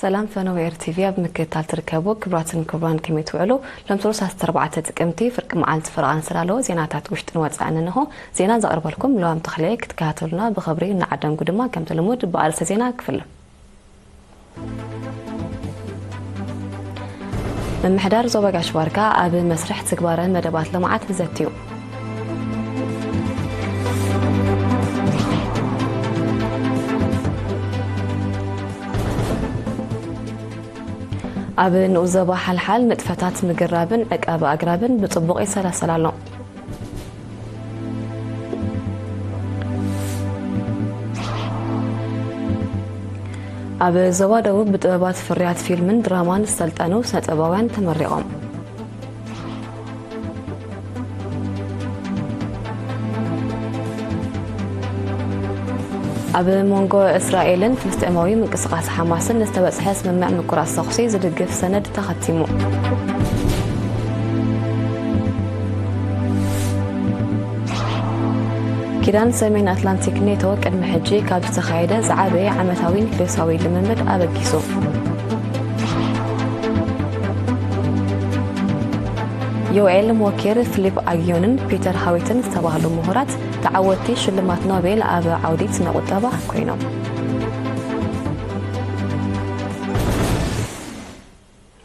ሰላም ፈነወ ኤር ቲቪ ኣብ ምክትታል ትርከቡ ክቡራትን ክቡራን ከመይ ትውዕሉ? ሎም ሰሉስ ዓሰርተ ኣርባዕተ ጥቅምቲ ፍርቂ መዓልቲ ፈረቓ ንሰላሎ ዜናታት ውሽጥን ወጻእን እንሆ። ዜና ዘቕርበልኩም ለዋም ተኽልየ ክትከታተሉና ብኽብሪ እናዓደምኩ ድማ ከምቲ ልሙድ ብኣርእስተ ዜና ክፍልም። ምምሕዳር ዞባ ጋሽ ባርካ ኣብ መስርሕ ትግባረ መደባት ልምዓት ዘትዩ። ኣብ ንኡስ ዞባ ሓልሓል ንጥፈታት ምግራብን ዕቃበ ኣግራብን ብጽቡቕ ይሰላሰል ኣሎ። ኣብ ዞባ ደቡብ ብጥበባት ፍርያት ፊልምን ድራማን ዝሰልጠኑ ስነ-ጥበባውያን ተመሪቖም። ኣብ መንጎ እስራኤልን ፍልስጤማዊ ምንቅስቓስ ሓማስን ዝተበጽሐ ስምምዕ ምቁራጽ ተኹሲ ዝድግፍ ሰነድ ተኸቲሙ። ኪዳን ሰሜን ኣትላንቲክ ኔቶ ቅድሚ ሕጂ ካብ ዝተኻየደ ዝዓበየ ዓመታዊ ኒክሌሳዊ ልምምድ ኣበጊሱ። ዮኤል ሞኪር፣ ፊሊፕ ኣግዮንን ፒተር ሃዊትን ዝተባህሉ ምሁራት ተዓወትቲ ሽልማት ኖቤል ኣብ ዓውዲ ስነ ቁጠባ ኮይኖም።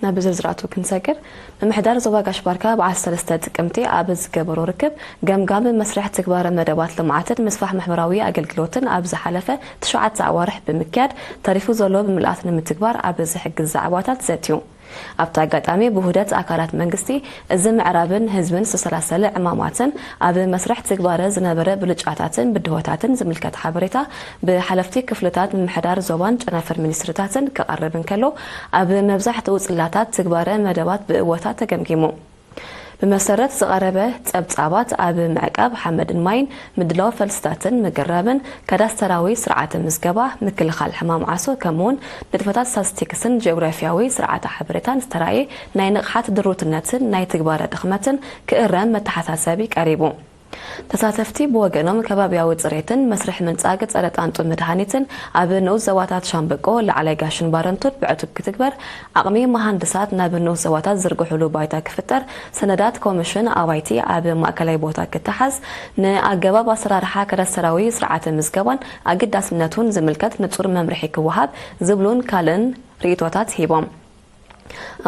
ናብ ዝርዝራቱ ክንሰግር፣ ምምሕዳር ዞባ ጋሽ ባርካ በዓል ሰለስተ ጥቅምቲ ኣብ ዝገበሮ ርክብ ገምጋም መስርሕ ትግባረ መደባት ልምዓትን ምስፋሕ ማሕበራዊ ኣገልግሎትን ኣብ ዝሓለፈ ትሽዓተ ኣዋርሕ ብምክያድ ተሪፉ ዘሎ ብምልኣት ንምትግባር ኣብ ዝሕግዝ ዛዕባታት ዘትዩ። ኣብቲ ኣጋጣሚ ብውህደት ኣካላት መንግስቲ እዚ ምዕራብን ህዝብን ዝተሰላሰለ ዕማማትን ኣብ መስርሕ ትግባረ ዝነበረ ብልጫታትን ብድሆታትን ዝምልከት ሓበሬታ ብሓለፍቲ ክፍልታት ምምሕዳር ዞባን ጨናፍር ሚኒስትርታትን ክቐርብ እንከሎ፣ ኣብ መብዛሕትኡ ጽላታት ትግባረ መደባት ብእወታ ተገምጊሙ። ብመሰረት ዝቐረበ ጸብጻባት ኣብ ምዕቃብ ሓመድን ማይን፣ ምድላው ፈልስታትን ምግራብን፣ ካዳስተራዊ ስርዓተ ምዝገባ፣ ምክልኻል ሕማም ዓሶ ከምኡውን ንጥፈታት ስታትስቲክስን ጂኦግራፊያዊ ስርዓተ ሓበሬታን ዝተራእየ ናይ ንቕሓት ድሩትነትን ናይ ትግባረ ድኽመትን ክእረም መተሓሳሰቢ ቀሪቡ። ተሳተፍቲ ብወገኖም ከባብያዊ ጽሬትን መስርሕ ምንጻግ ጸረ ጣንጡ መድሃኒትን ኣብ ንኡስ ዞባታት ሻምበቆ፣ ላዕላይ ጋሽን ባረንቱን ብዕቱብ ክትግበር፣ ዓቕሚ መሃንድሳት ናብ ንኡስ ዞባታት ዝዝርግሕሉ ባይታ ክፍጠር፣ ሰነዳት ኮሚሽን ኣባይቲ ኣብ ማእከላይ ቦታ ክተሓዝ፣ ንኣገባብ ኣሰራርሓ ካዳስተራዊ ስርዓተ ምዝገባን ኣገዳስነቱን ዝምልከት ንጹር መምርሒ ክወሃብ ዝብሉን ካልእን ርእይቶታት ሂቦም።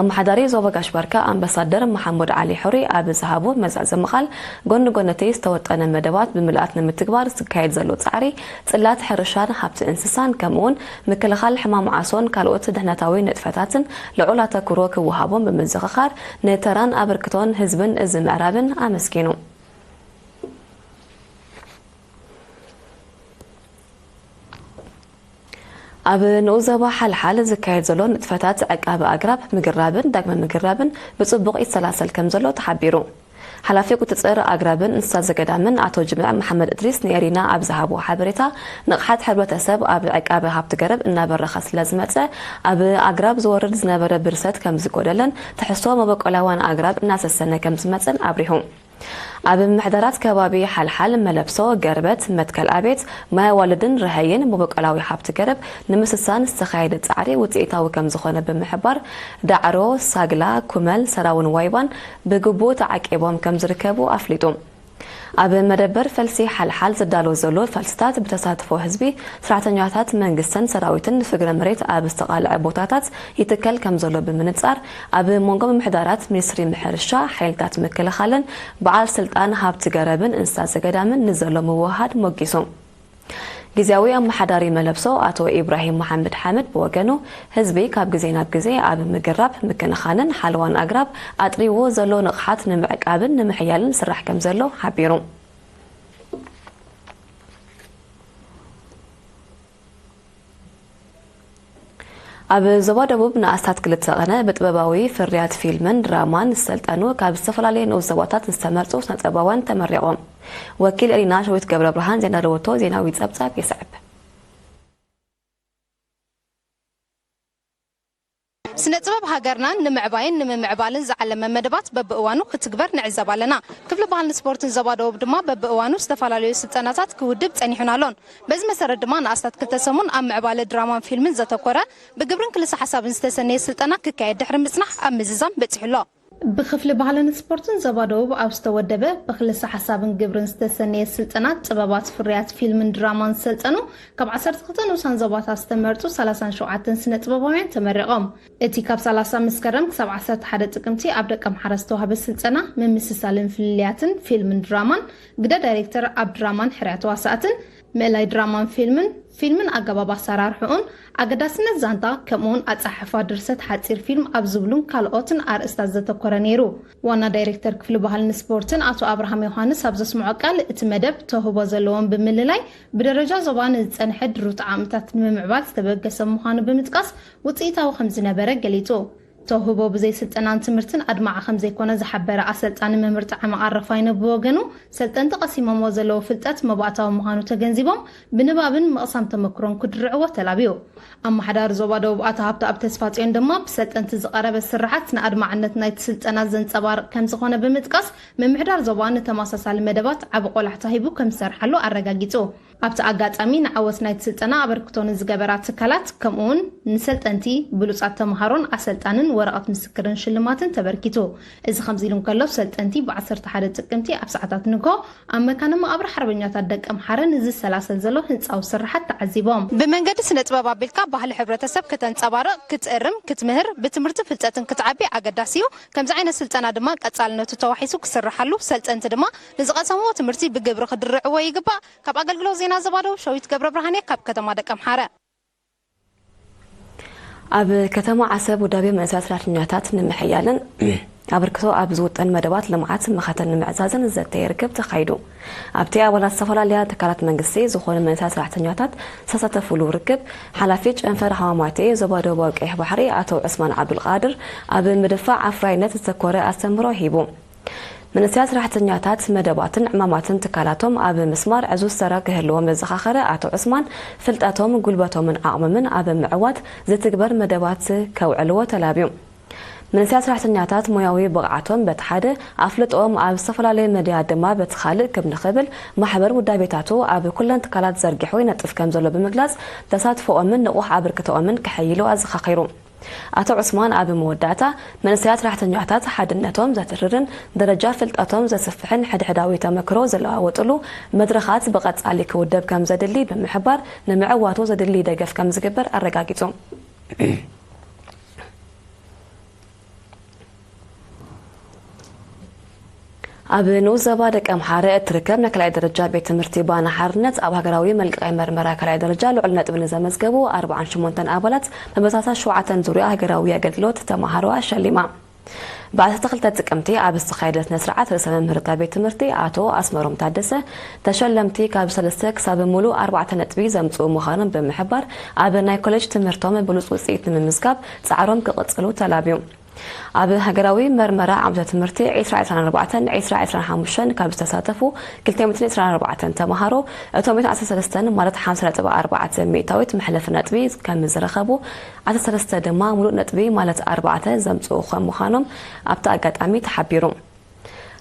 ኣመሓዳሪ ዞባ ጋሽ ባርካ ኣምባሳደር መሓሙድ ዓሊ ሑሪ ኣብ ዝሃቦ መዛዘሚ ቃል፣ ጎኒ ጎኒ እቲ ዝተወጠነ መደባት ብምልኣት ንምትግባር ዝካየድ ዘሎ ጻዕሪ፣ ጽላት ሕርሻን ሃብቲ እንስሳን ከምኡውን ምክልኻል ሕማም ዓሶን ካልኦት ድሕነታዊ ንጥፈታትን ልዑል ኣተኩሮ ክወሃቦም ብምዝኽኻር፣ ንተራን ኣበርክቶን ህዝብን እዚ ምዕራብን ኣመስጊኑ። ኣብ ንኡስ ዞባ ሓልሓል ዝካየድ ዘሎ ንጥፈታት ዕቃበ ኣግራብ፣ ምግራብን ዳግመ ምግራብን ብጽቡቕ ይሰላሰል ከም ዘሎ ተሓቢሩ። ሓላፊ ቁጽጽር ኣግራብን እንስሳ ዘገዳምን ኣቶ ጅምዕ መሓመድ እድሪስ ንኤሪና ኣብ ዝሃቦ ሓበሬታ፣ ንቕሓት ሕብረተሰብ ኣብ ዕቃበ ሃብቲ ገረብ እናበረኸ ስለ ዝመጸ፣ ኣብ ኣግራብ ዝወርድ ዝነበረ ብርሰት ከም ዝጎደለን ትሕዝቶ መበቆላውያን ኣግራብ እናሰሰነ ከም ዝመጸን ኣብሪሁ። ኣብ ምምሕዳራት ከባቢ ሓልሓል፣ መለብሶ፣ ገርበት፣ መትከል ኣቤት፣ ማይ ኣዋልድን ረሀይን መበቆላዊ ሃብቲ ገረብ ንምስሳን ዝተኻየደ ጻዕሪ ውጽኢታዊ ከም ዝኾነ ብምሕባር፣ ዳዕሮ፣ ሳግላ፣ ኩመል፣ ሰራውን ዋይባን ብግቡእ ተዓቂቦም ከም ዝርከቡ ኣፍሊጡ። ኣብ መደበር ፈልሲ ሓልሓል ዝዳሎ ዘሎ ፈልስታት ብተሳትፎ ህዝቢ፣ ሰራሕተኛታት መንግስትን ሰራዊትን ፍግረ መሬት ኣብ ዝተቓልዐ ቦታታት ይትከል ከም ዘሎ ብምንጻር፣ ኣብ መንጎ ምምሕዳራት ሚኒስትሪ ሕርሻ፣ ሓይልታት ምክልኻልን በዓል ስልጣን ሃብቲ ገረብን እንስሳ ዘገዳምን ንዘሎ ምውህሃድ ሞጊሱ። ግዝያዊ ኣመሓዳሪ መለብሶ ኣቶ ኢብራሂም መሓመድ ሓምድ ብወገኑ፣ ህዝቢ ካብ ግዜ ናብ ግዜ ኣብ ምግራብ፣ ምክንኻንን ሓለዋን ኣግራብ ኣጥሪዎ ዘሎ ንቕሓት ንምዕቃብን ንምሕያልን ስራሕ ከም ዘሎ ሓቢሩ። ኣብ ዞባ ደቡብ ንኣስታት ክልተ ቐነ ብጥበባዊ ፍርያት ፊልምን ድራማን ዝሰልጠኑ ካብ ዝተፈላለዩ ንኡስ ዞባታት ዝተመርጹ ስነ-ጥበባውያን ተመሪቖም። ወኪል ኤሪና ሸዊት ገብረ ብርሃን ዘዳለወቶ ዜናዊ ጸብጻብ ይስዕብ። ስነ ጥበብ ሃገርናን ንምዕባይን ንምምዕባልን ዝዓለመ መደባት በብእዋኑ ክትግበር ንዕዘብ ኣለና። ክፍሊ ባህልን ስፖርትን ዞባ ደቡብ ድማ በብእዋኑ ዝተፈላለዩ ስልጠናታት ክውድብ ጸኒሑን ኣሎን። በዚ መሰረት ድማ ንኣስታት ክልተ ሰሙን ኣብ ምዕባለ ድራማን ፊልምን ዘተኮረ ብግብርን ክልሰ ሓሳብን ዝተሰነየ ስልጠና ክካየድ ድሕሪ ምጽናሕ ኣብ ምዝዛም በጺሑ ኣሎ። ብክፍሊ ባህልን ስፖርትን ዞባ ደቡብ ኣብ ዝተወደበ ብክልሰ ሓሳብን ግብርን ዝተሰነየ ስልጠና ጥበባት ፍርያት ፊልምን ድራማን ዝሰልጠኑ ካብ ዓሰርተ ክልተ ንኡሳን ዞባታት ዝተመርጹ ሰላሳን ሸውዓተን ስነ ጥበባውያን ተመሪቖም። እቲ ካብ ሰላሳ መስከረም ክሳብ ዓሰርተ ሓደ ጥቅምቲ ኣብ ደቀምሓረ ዝተዋህበ ስልጠና ምምስሳልን ፍልልያትን ፊልምን ድራማን፣ ግደ ዳይሬክተር ኣብ ድራማን ሕርያ ተዋሳእትን፣ ምእላይ ድራማን ፊልምን፣ ፊልምን ኣገባብ ኣሰራርሕኡን፣ ኣገዳስነት ዛንታ፣ ከምኡውን ኣጸሓሕፋ ድርሰት ሓጺር ፊልም ኣብ ዝብሉን ካልኦትን ኣርእስታት ዘተኮረ ነይሩ። ዋና ዳይሬክተር ክፍሊ ባህልን ስፖርትን ኣቶ ኣብርሃም ዮሃንስ ኣብ ዘስምዖ ቃል፣ እቲ መደብ ተውህቦ ዘለዎም ብምልላይ ብደረጃ ዞባ ንዝጸንሐ ድሩት ዓቕምታት ንምምዕባል ዝተበገሰ ምዃኑ ብምጥቃስ፣ ውጽኢታዊ ከም ዝነበረ ገሊጹ። ተውህቦ ብዘይ ስልጠናን ትምህርትን ኣድማዒ ከም ዘይኮነ ዝሓበረ ኣሰልጣኒ መምህር ጣዕመ ኣረፋይነ ብወገኑ፣ ሰልጠንቲ ቀሲሞምዎ ዘለዉ ፍልጠት መባእታዊ ምዃኑ ተገንዚቦም፣ ብንባብን ምቕሳም ተመክሮን ክድርዕዎ ተላብዩ። ኣመሓዳሪ ዞባ ደቡብ ኣቶ ሃብተኣብ ተስፋጽዮን ድማ፣ ብሰልጠንቲ ዝቐረበ ስርሓት ንኣድማዕነት ናይቲ ስልጠና ዘንጸባርቕ ከም ዝኾነ ብምጥቃስ፣ ምምሕዳር ዞባ ንተመሳሳሊ መደባት ዓቢ ቆላሕታ ሂቡ ከም ዝሰርሓሉ ኣረጋጊጹ። ኣብቲ ኣጋጣሚ፣ ንዓወት ናይቲ ስልጠና ኣበርክቶ ንዝገበራ ትካላት፣ ከምኡውን ንሰልጠንቲ፣ ብሉጻት ተምሃሮን ኣሰልጣንን ወረቐት ምስክርን ሽልማትን ተበርኪቱ። እዚ ከምዚ ኢሉ እንከሎ፣ ሰልጠንቲ ብ ዓሰርተ ሓደ ጥቅምቲ ኣብ ሰዓታት ንግሆ ኣብ መካነ መቓብር ሓርበኛታት ደቀምሓረ ንዝሰላሰል ዘሎ ህንጻዊ ስርሓት ተዓዚቦም። ብመንገዲ ስነ ጥበብ ኣቢልካ ባህሊ ሕብረተሰብ ክተንጸባርቕ፣ ክትእርም፣ ክትምህር፣ ብትምህርቲ ፍልጠትን ክትዓቢ ኣገዳሲ እዩ። ከምዚ ዓይነት ስልጠና ድማ ቀጻልነቱ ተዋሒሱ ክስርሓሉ፣ ሰልጠንቲ ድማ ንዝቐሰምዎ ትምህርቲ ብግብሪ ክድርዕዎ ይግባእ። ካብ ኣገልግሎት ዜና ዞባ ደቡብ ሸዊት ገብረ ብርሃን እየ ካብ ከተማ ደቀምሓረ። ኣብ ከተማ ዓሰብ ውዳቤ መንእሰያት ሰራሕተኛታት ንምሕያልን ኣበርክቶ ኣብ ዝውጠን መደባት ልምዓት ምኸተን ንምዕዛዝን ዝዘተየ ርክብ ተኻይዱ። ኣብቲ ኣባላት ዝተፈላለያ ትካላት መንግስቲ ዝኾኑ መንእሰያት ሰራሕተኛታት ዝተሳተፉሉ ርክብ፣ ሓላፊ ጨንፈር ሃማማቴ ዞባ ደቡባዊ ቀይሕ ባሕሪ ኣቶ ዑስማን ዓብዱልቃድር ኣብ ምድፋዕ ኣፍራይነት ዘተኮረ ኣስተምህሮ ሂቡ። መንእሰያት ሰራሕተኛታት መደባትን ዕማማትን ትካላቶም ኣብ ምስማር ዕዙዝ ተራ ክህልዎም ዘዘኻኸረ ኣቶ ዑስማን፣ ፍልጠቶም፣ ጉልበቶምን ዓቕሞምን ኣብ ምዕዋት ዝትግበር መደባት ከውዕልዎ ተላብዩ። መንእሰያት ሰራሕተኛታት ሞያዊ ብቕዓቶም በቲ ሓደ፣ ኣፍልጦኦም ኣብ ዝተፈላለዩ መድያት ድማ በቲ ካልእ ክብ ንኽብል፣ ማሕበር ውዳቤታቱ ኣብ ኩለን ትካላት ዘርጊሑ ይነጥፍ ከም ዘሎ ብምግላጽ፣ ተሳትፎኦምን ንቑሕ ኣበርክቶኦምን ከሐይሉ ኣዘኻኺሩ። ኣቶ ዑስማን ኣብ መወዳእታ፣ መንእሰያት ሰራሕተኛታት ሓድነቶም ዘትርርን ደረጃ ፍልጠቶም ዘስፍሕን ሕድሕዳዊ ተመክሮ ዝለዋወጥሉ መድረኻት ብቐጻሊ ክውደብ ከም ዘድሊ ብምሕባር፣ ንምዕዋቱ ዘድሊ ደገፍ ከም ዝግበር ኣረጋጊጹ። ኣብ ንኡስ ዞባ ደቀምሓረ እትርከብ ናይ ካልኣይ ደረጃ ቤት ትምህርቲ ባና ሓርነት ኣብ ሃገራዊ መልቀቒ መርመራ ካልኣይ ደረጃ ልዑል ነጥቢ ንዘመዝገቡ ኣርባዓን ሸሞንተን ኣባላት መበታታ ሸውዓተን ዙርያ ሃገራዊ ኣገልግሎት ተመሃሮ ኣሸሊማ። ብ ዓሰርተ ክልተ ጥቅምቲ ኣብ ዝተኻየደ ስነ ስርዓት ርእሰ መምህር እታ ቤት ትምህርቲ ኣቶ ኣስመሮም ታደሰ፣ ተሸለምቲ ካብ ሰለስተ ክሳብ ሙሉእ ኣርባዕተ ነጥቢ ዘምጽኡ ምዃኖም ብምሕባር፣ ኣብ ናይ ኮሌጅ ትምህርቶም ብሉጽ ውጽኢት ንምምዝጋብ ጻዕሮም ክቕጽሉ ተላብዩ። ኣብ ሃገራዊ መርመራ ዓመተ ትምህርቲ ዕስራ ዕስራን ኣርባዕተን ዕስራ ዕስራን ሓሙሽተን ካብ ዝተሳተፉ ክልተ ሚእትን ዕስራን ኣርባዕተን ተምሃሮ፣ እቶም ሚእትን ዓሰርተ ሰለስተን ማለት ሓምሳ ነጥቢ ኣርባዕተ ሚእታዊት መሕለፊ ነጥቢ ከም ዝረኸቡ፣ ዓሰርተ ሰለስተ ድማ ሙሉእ ነጥቢ ማለት ኣርባዕተ ዘምጽኡ ከም ምዃኖም ኣብቲ ኣጋጣሚ ተሓቢሩ።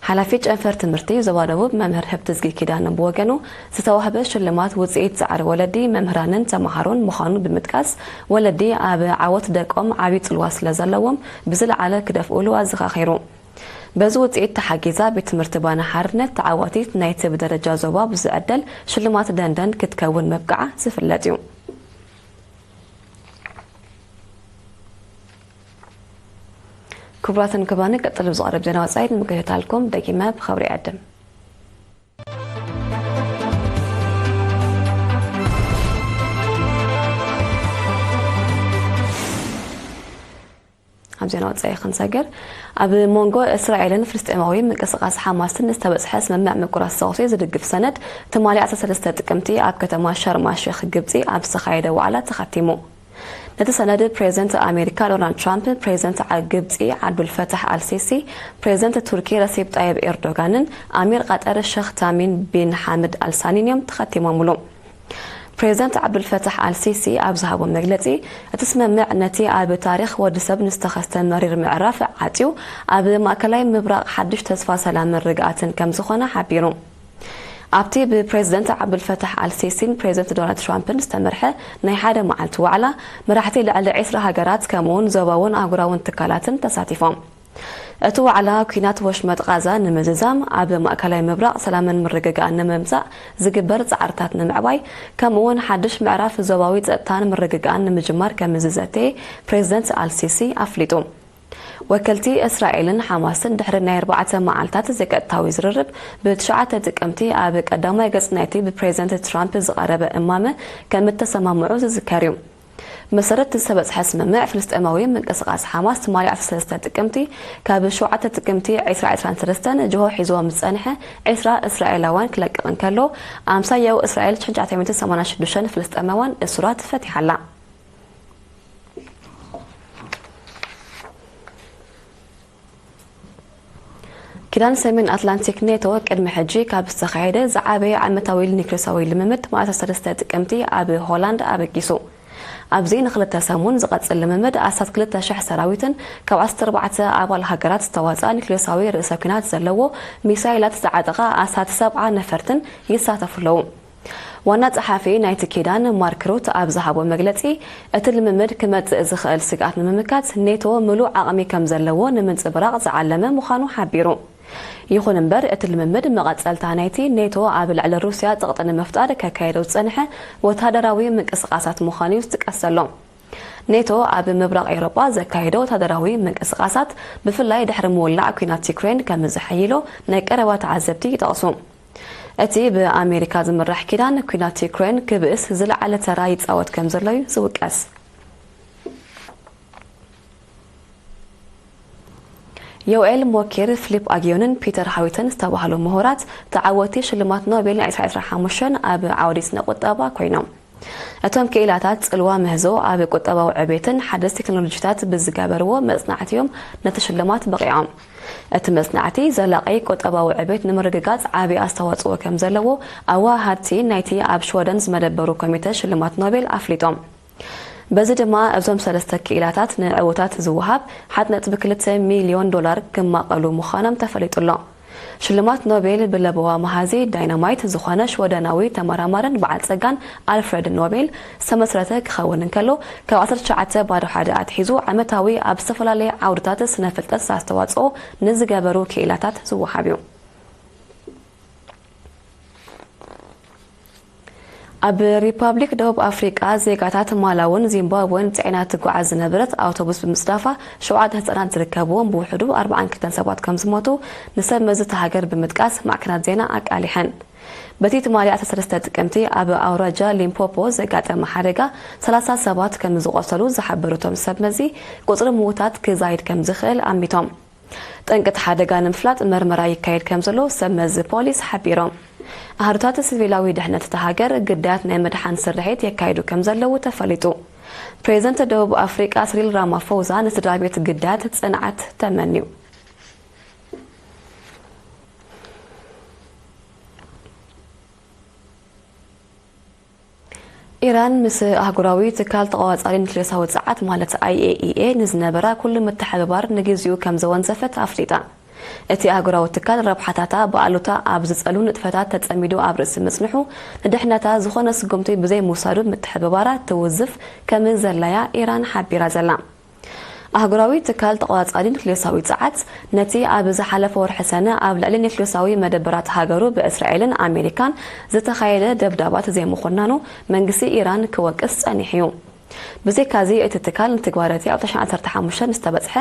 ሓላፊ ጨንፈር ትምህርቲ ዞባ ደቡብ መምህር ህብትዝጊ ኪዳነ ብወገኑ፣ ዝተዋህበ ሽልማት ውጽኢት ጻዕሪ ወለዲ፣ መምህራንን ተምሃሮን ምዃኑ ብምጥቃስ፣ ወለዲ ኣብ ዓወት ደቆም ዓቢ ጽልዋ ስለ ዘለዎም ብዝለዓለ ክደፍኡሉ ኣዘኻኺሩ። በዚ ውጽኢት ተሓጊዛ ቤት ትምህርቲ ባና ሓርነት ተዓዋቲት ናይቲ ብደረጃ ዞባ ብዝዕደል ሽልማት ደንደን ክትከውን ምብቃዓ ዝፍለጥ እዩ። ክቡራትን ክቡራንን፣ ቀጥሎ ብዝቐርብ ዜና ወጻኢ ንምክትታልኩም ደጊመ ብኽብሪ ይዕድም። ኣብ ዜና ወጻኢ ክንሰግር፣ ኣብ መንጎ እስራኤልን ፍልስጤማዊ ምንቅስቓስ ሓማስን ዝተበጽሐ ስምምዕ ምቁራጽ ተኹሲ ዝድግፍ ሰነድ ትማሊ ዓሰርተ ሰለስተ ጥቅምቲ ኣብ ከተማ ሻርማ ሼክ ግብጺ ኣብ ዝተኻየደ ዋዕላ ተኸቲሙ። ነቲ ሰነድ ፕሬዝደንት ኣሜሪካ ዶናልድ ትራምፕ፣ ፕሬዝደንት ዓ-፣ ግብጺ ዓብዱልፈታሕ ኣልሲሲ፣ ፕሬዝደንት ቱርኪ ረሲፕ ጣይብ ኤርዶጋንን ኣሚር ቐጠር ሸኽ ታሚም ቢን ሓምድ ኣልሳኒን እዮም ተኸቲሞምሉ። ፕሬዚደንት ዓብዱልፈታሕ ኣልሲሲ ኣብ ዝሃቦ መግለጺ፣ እቲ ስምምዕ ነቲ ኣብ ታሪኽ ወዲ ሰብ ንዝተኸስተ መሪር ምዕራፍ ዓጽዩ፣ ኣብ ማእከላይ ምብራቕ ሓድሽ ተስፋ ሰላምን ርግኣትን ከም ዝኾነ ሓቢሩ። ኣብቲ ብፕሬዚደንት ዓብዱልፈታሕ ኣልሲሲን ፕሬዚደንት ዶናልድ ትራምፕን ዝተመርሐ ናይ ሓደ መዓልቲ ዋዕላ፣ መራሕቲ ልዕሊ ዕስራ ሃገራት ከምኡውን ዞባውን ኣህጉራውን ትካላትን ተሳቲፎም። እቲ ዋዕላ፣ ኲናት ወሽመጥ ቓዛ ንምዝዛም፣ ኣብ ማእከላይ ምብራቕ ሰላምን ምርግጋእን ንምምጻእ ዝግበር ጻዕርታት ንምዕባይ፣ ከምኡውን ሓድሽ ምዕራፍ ዞባዊ ጸጥታን ምርግጋእን ንምጅማር ከም ዝዘተየ ፕሬዚደንት ኣልሲሲ ኣፍሊጡ። ወከልቲ እስራኤልን ሓማስን ድሕሪ ናይ ኣርባዕተ መዓልታት ዘይቀጥታዊ ዝርርብ፣ ብትሽዓተ ጥቅምቲ ኣብ ቀዳማይ ገጽ ናይቲ ብፕሬዚደንት ትራምፕ ዝቐረበ እማመ ከም እተሰማምዑ ዝዝከር እዩ። መሰረት ዝተበጽሐ ስምምዕ፣ ፍልስጤማዊ ምንቅስቓስ ሓማስ ትማሊ ዓሰርተ ሰለስተ ጥቅምቲ ካብ ሸውዓተ ጥቅምቲ ዕስራ ዕስራን ሰለስተን ጅሆ ሒዝዎም ዝጸንሐ ዕስራ እስራኤላውያን ክለቅቕ እንከሎ፣ ኣምሳያኡ እስራኤል ትሽዓተ ሚእቲ ሰማንያ ሽዱሽተ ፍልስጤማውያን እሱራት ፈቲሓ ኣላ። ኪዳን ሰሜን ኣትላንቲክ ኔቶ ቅድሚ ሕጂ ካብ ዝተኻየደ ዝዓበየ ዓመታዊ ኒክሌሳዊ ልምምድ ትማሊ ዓሰርተ ሰለስተ ጥቅምቲ ኣብ ሆላንድ ኣበጊሱ። ኣብዚ ንክልተ ሰሙን ዝቐጽል ልምምድ ኣስታት ክልተ ሽሕ ሰራዊትን ካብ ዓሰርተ ኣርባዕተ ኣባል ሃገራት ዝተዋጽኣ ኒክሌሳዊ ርእሰ ኲናት ዘለዎ ሚሳይላት ዝዓጠቓ ኣስታት ሰብዓ ነፈርትን ይሳተፉ ኣለዉ። ዋና ጸሓፊ ናይቲ ኪዳን ማርክ ሩት ኣብ ዝሃቦ መግለጺ፣ እቲ ልምምድ ክመጽእ ዝኽእል ስግኣት ንምምካት ኔቶ ምሉእ ዓቕሚ ከም ዘለዎ ንምንጽብራቕ ዝዓለመ ምዃኑ ሓቢሩ። ይኹን እምበር፣ እቲ ልምምድ መቐጸልታ ናይቲ ኔቶ ኣብ ልዕሊ ሩስያ ጸቕጢ ንምፍጣር ከካየዶ ዝጸንሐ ወተሃደራዊ ምንቅስቓሳት ምዃኑ እዩ ዝጥቀስ ዘሎ። ኔቶ ኣብ ምብራቕ ኤውሮጳ ዘካየዶ ወተሃደራዊ ምንቅስቓሳት፣ ብፍላይ ድሕሪ ምውላዕ ኲናት ዩክሬን፣ ከም ዘሐይሎ ናይ ቀረባ ተዓዘብቲ ይጠቕሱ። እቲ ብኣሜሪካ ዝምራሕ ኪዳን፣ ኲናት ዩክሬን ክብእስ ዝለዓለ ተራ ይጻወት ከም ዘሎ እዩ ዝውቀስ። ዮኤል ሞኪር፣ ፊሊፕ ኣግዮንን ፒተር ሃዊተን ዝተባህሉ ምሁራት ተዓወቲ ሽልማት ኖቤል ናይ ዕስራ ዕስራ ሓሙሽተ ኣብ ዓውዲ ስነ ቁጠባ ኮይኖም። እቶም ክኢላታት ጽልዋ ምህዞ ኣብ ቁጠባዊ ዕቤትን ሓደስቲ ቴክኖሎጂታት ብዝገበርዎ መጽናዕቲ እዮም ነቲ ሽልማት በቒዖም። እቲ መጽናዕቲ ዘላቒ ቁጠባዊ ዕቤት ንምርግጋጽ ዓቢ ኣስተዋጽኦ ከም ዘለዎ ኣወሃሃድቲ ናይቲ ኣብ ሽወደን ዝመደበሩ ኮሚተ ሽልማት ኖቤል ኣፍሊጦም። በዚ ድማ እዞም ሰለስተ ክኢላታት ንዕውታት ዝወሃብ ሓደ ነጥቢ ክልተ ሚልዮን ዶላር ክማቐሉ ምዃኖም ተፈሊጡ ኣሎ። ሽልማት ኖቤል ብለበዋ መሃዚ ዳይናማይት ዝኾነ ሽወደናዊ ተመራማርን በዓል ጸጋን ኣልፍረድ ኖቤል ዝተመስረተ ክኸውን እንከሎ፣ ካብ ዓሰርተ ትሽዓተ ባዶ ሓደ ኣትሒዙ ዓመታዊ ኣብ ዝተፈላለየ ዓውድታት ስነ ፍልጠት ኣስተዋጽኦ ንዝገበሩ ክኢላታት ዝወሃብ እዩ። ኣብ ሪፓብሊክ ደቡብ ኣፍሪቃ፣ ዜጋታት ማላውን ዚምባብወን ጽዒና ትጓዓዝ ዝነበረት ኣውቶቡስ ብምጽዳፋ፣ ሸውዓተ ህጻናት ዝርከብዎም ብውሕዱ ኣርባዓን ክልተን ሰባት ከም ዝሞቱ ንሰብ መዚ እታ ሃገር ብምጥቃስ ማዕከናት ዜና ኣቃሊሐን። በቲ ትማሊ ዓሰርተ ሰለስተ ጥቅምቲ ኣብ ኣውራጃ ሊምፖፖ ዘጋጠመ ሓደጋ፣ ሰላሳ ሰባት ከም ዝቖሰሉ ዝሓበሩ እቶም ሰብ መዚ፣ ቁጽሪ ምዉታት ክዛይድ ከም ዝኽእል ኣሚቶም። ጠንቂ እቲ ሓደጋ ንምፍላጥ መርመራ ይካየድ ከም ዘሎ ሰብ መዚ ፖሊስ ሓቢሮም። ኣሃዱታት ሲቪላዊ ድሕነት እታ ሃገር ግዳያት ናይ ምድሓን ስርሒት የካይዱ ከም ዘለዉ ተፈሊጡ። ፕሬዚደንት ደቡብ ኣፍሪቃ ስሪል ራማፎዛ ንስድራ ቤት ግዳያት ጽንዓት ተመንዩ። ኢራን ምስ ኣህጉራዊ ትካል ተቖጻጻሪ ኒክሌሳዊ ጸዓት ማለት ኣይ ኤ ኢ ኤ ንዝነበራ ኩሉ ምትሕብባር ንግዚኡ ከም ዘወንዘፈት ኣፍሊጣ። እቲ ኣህጉራዊ ትካል ረብሓታታ ብኣሉታ ኣብ ዝጸሉ ንጥፈታት ተጸሚዱ ኣብ ርእሲ ምጽንሑ፣ ንድሕነታ ዝኾነ ስጉምቲ ብዘይምውሳዱ ምትሕብባራ ትውዝፍ ከም ዘላያ ኢራን ሓቢራ ዘላ። ኣህጉራዊ ትካል ተቖጻጻሪ ኒክሌሳዊ ጸዓት ነቲ ኣብ ዝሓለፈ ወርሒ ሰነ ኣብ ልዕሊ ኒክሌሳዊ መደበራት ሃገሩ ብእስራኤልን ኣሜሪካን ዝተኻየደ ደብዳባት ዘይምኹናኑ መንግስቲ ኢራን ክወቅስ ጸኒሑ እዩ። ብዘይካዚ እቲ ትካል ንትግባረ እቲ ኣብ ዓሰርተ ሓሙሽተ ዝተበጽሐ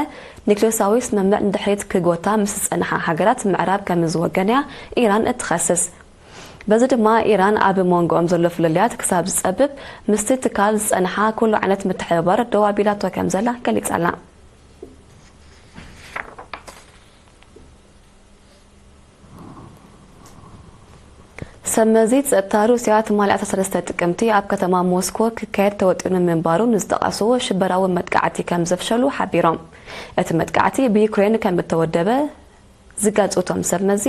ኒክሌሳዊ ስምምዕ ንድሕሪት ክጎታ ምስ ዝጸንሓ ሃገራት ምዕራብ ከም ዝወገነያ ኢራን እትኸስስ። በዚ ድማ ኢራን ኣብ መንጎኦም ዘሎ ፍልልያት ክሳብ ዝጸብብ ምስቲ ትካል ዝጸንሓ ኩሉ ዓይነት ምትሕብባር ደው ኣቢላቶ ከም ዘላ ገሊጻ ኣላ። ሰብ መዚ ጸጥታ ሩስያ ትማሊ ዓሰርተ ሰለስተ ጥቅምቲ ኣብ ከተማ ሞስኮ ክካየድ ተወጢኑ ምንባሩ ንዝጠቐስዎ ሽበራዊ መጥቃዕቲ ከም ዘፍሸሉ ሓቢሮም። እቲ መጥቃዕቲ ብዩክሬን ከም እተወደበ ዝገልጹ እቶም ሰብ መዚ፣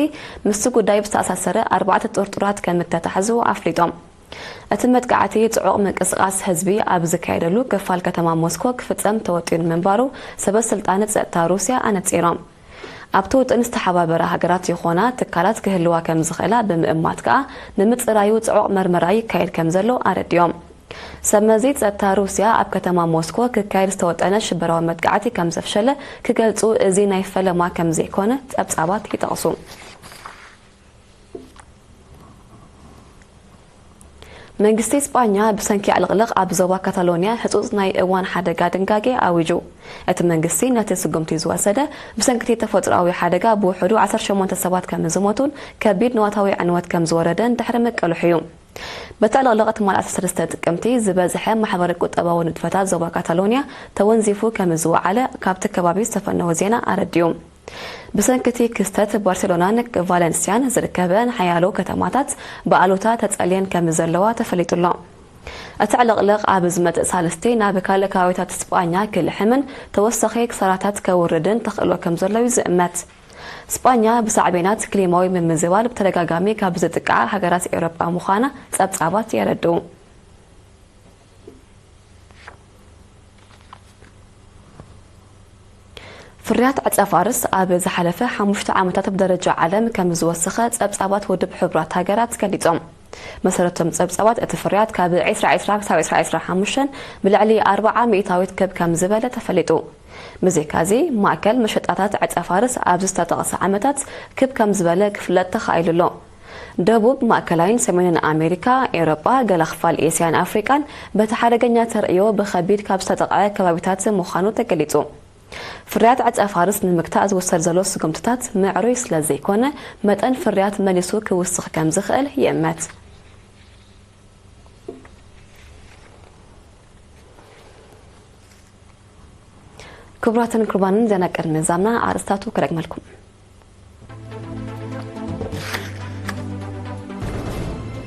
ምስቲ ጉዳይ ብዝተኣሳሰረ ኣርባዕተ ጥርጡራት ከም እተታሕዙ ኣፍሊጦም። እቲ መጥቃዕቲ ጽዑቕ ምንቅስቓስ ህዝቢ ኣብ ዝካየደሉ ክፋል ከተማ ሞስኮ ክፍጸም ተወጢኑ ምንባሩ ሰበ ስልጣን ጸጥታ ሩስያ ኣነጺሮም። ኣብቲ ውጥን ዝተሓባበራ ሃገራት ይኾና ትካላት ክህልዋ ከም ዝኽእላ ብምእማት ከኣ ንምጽራዩ ጽዑቕ መርመራ ይካየድ ከም ዘሎ ኣረዲኦም። ሰብ መዚ ጸጥታ ሩስያ ኣብ ከተማ ሞስኮ ክካየድ ዝተወጠነ ሽበራዊ መጥቃዕቲ ከም ዘፍሸለ ክገልጹ፣ እዚ ናይ ፈለማ ከም ዘይኮነ ጸብጻባት ይጠቕሱ። መንግስቲ ስጳኛ ብሰንኪ ዕልቕልቕ ኣብ ዞባ ካታሎንያ ህጹጽ ናይ እዋን ሓደጋ ድንጋጌ ኣዊጁ። እቲ መንግስቲ ነቲ ስጉምቲ ዝወሰደ ብሰንኪ እቲ ተፈጥሮኣዊ ሓደጋ ብውሕዱ ዓሰርተ ሸሞንተ ሰባት ከም ዝሞቱን ከቢድ ንዋታዊ ዕንወት ከም ዝወረደን ድሕሪ ምቅልሑ እዩ። በቲ ዕልቕልቕ ትማል ዓሰርተ ሰለስተ ጥቅምቲ ዝበዝሐ ማሕበረ ቁጠባዊ ንጥፈታት ዞባ ካታሎንያ ተወንዚፉ ከም ዝወዓለ ካብቲ ከባቢ ዝተፈነወ ዜና ኣረዲኡ። ብሰንኪ እቲ ክስተት ባርሴሎናን ቫለንስያን ዝርከበን ሓያሎ ከተማታት ብኣሉታ ተጸልየን ከም ዘለዋ ተፈሊጡ ኣሎ። እቲ ዕልቕልቕ ኣብ ዝመጽእ ሳልስቲ ናብ ካልእ ከባቢታት ስጳኛ ክልሕምን ተወሳኺ ክሳራታት ከውርድን ተኽእሎ ከም ዘሎ እዩ ዝእመት። ስጳኛ ብሳዕቤናት ክሊማዊ ምምዝባል ብተደጋጋሚ ካብ ዝጥቅዓ ሃገራት ኤውሮጳ ምዃና ጸብጻባት የረድኡ። ፍርያት ዕጸ ፋርስ ኣብ ዝሓለፈ ሓሙሽተ ዓመታት ብደረጃ ዓለም ከም ዝወሰኸ ጸብጻባት ውድብ ሕቡራት ሃገራት ገሊጾም። መሰረቶም ጸብጻባት እቲ ፍርያት ካብ ዕስራ ዕስራ ክሳብ ዕስራ ዕስራ ሓሙሽተ ብልዕሊ ኣርብዓ ሚእታዊት ክብ ከም ዝበለ ተፈሊጡ። ብዘይካዚ ማእከል መሸጣታት ዕጸ ፋርስ ኣብዚ ዝተጠቕሰ ዓመታት ክብ ከም ዝበለ ክፍለጥ ተኻኢሉ ኣሎ። ደቡብ ማእከላይን ሰሜንን ኣሜሪካ፣ ኤውሮጳ፣ ገለ ክፋል ኤስያን ኣፍሪቃን በቲ ሓደገኛ ተርእዮ ብኸቢድ ካብ ዝተጠቕዐ ከባቢታት ምዃኑ ተገሊጹ። ፍርያት ዕጸ ፋርስ ንምግታእ ዝውሰድ ዘሎ ስጉምትታት ምዕሩይ ስለ ዘይኮነ፣ መጠን ፍርያት መሊሱ ክውስኽ ከም ዝኽእል ይእመት። ክቡራትን ክቡራንን፣ ዜና ቅድሚ ምዛምና ኣርእስታቱ ክደግመልኩም።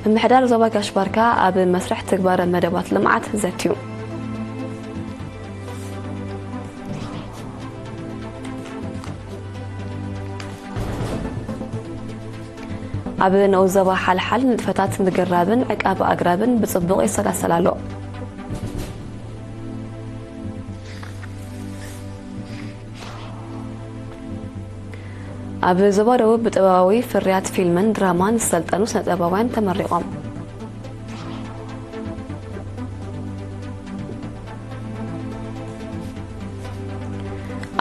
ምምሕዳር ዞባ ጋሽ ባርካ ኣብ መስርሕ ትግባረ መደባት ልምዓት ዘትዩ። ኣብ ንኡስ ዞባ ሓልሓል ንጥፈታት ምግራብን ዕቃብ ኣግራብን ብጽቡቕ ይሰላሰል ኣሎ። ኣብ ዞባ ደቡብ ብጥበባዊ ፍርያት ፊልምን ድራማን ዝሰልጠኑ ስነ-ጥበባውያን ተመሪቖም።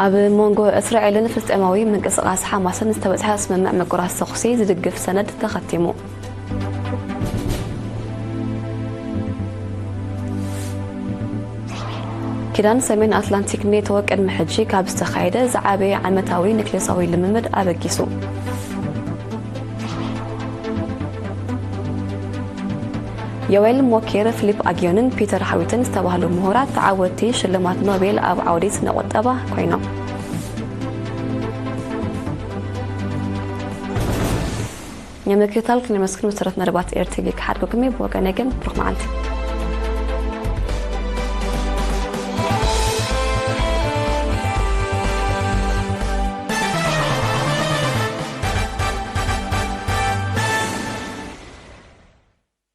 ኣብ መንጎ እስራኤልን ፍልስጤማዊ ምንቅስቓስ ሓማስን ዝተበጽሐ ስምምዕ ምቁራጽ ተኹሲ ዝድግፍ ሰነድ ተኸቲሙ። ኪዳን ሰሜን ኣትላንቲክ ኔቶ ቅድሚ ሕጂ ካብ ዝተኻየደ ዝዓበየ ዓመታዊ ኒክሌሳዊ ልምምድ ኣበጊሱ። ዮኤል ሞኬር፣ ፊሊፕ ኣግዮንን ፒተር ሃዊትን ዝተባህሉ ምሁራት ተዓወትቲ ሽልማት ኖቤል ኣብ ዓውዲ ስነ ቁጠባ ኮይኖም። ንምክትታል ክነመስግን መሰረት መደባት ኤር ቲቪ ክሓድጉኩም እዩ። ብወገነይ ግን ብሩኽ መዓልቲ።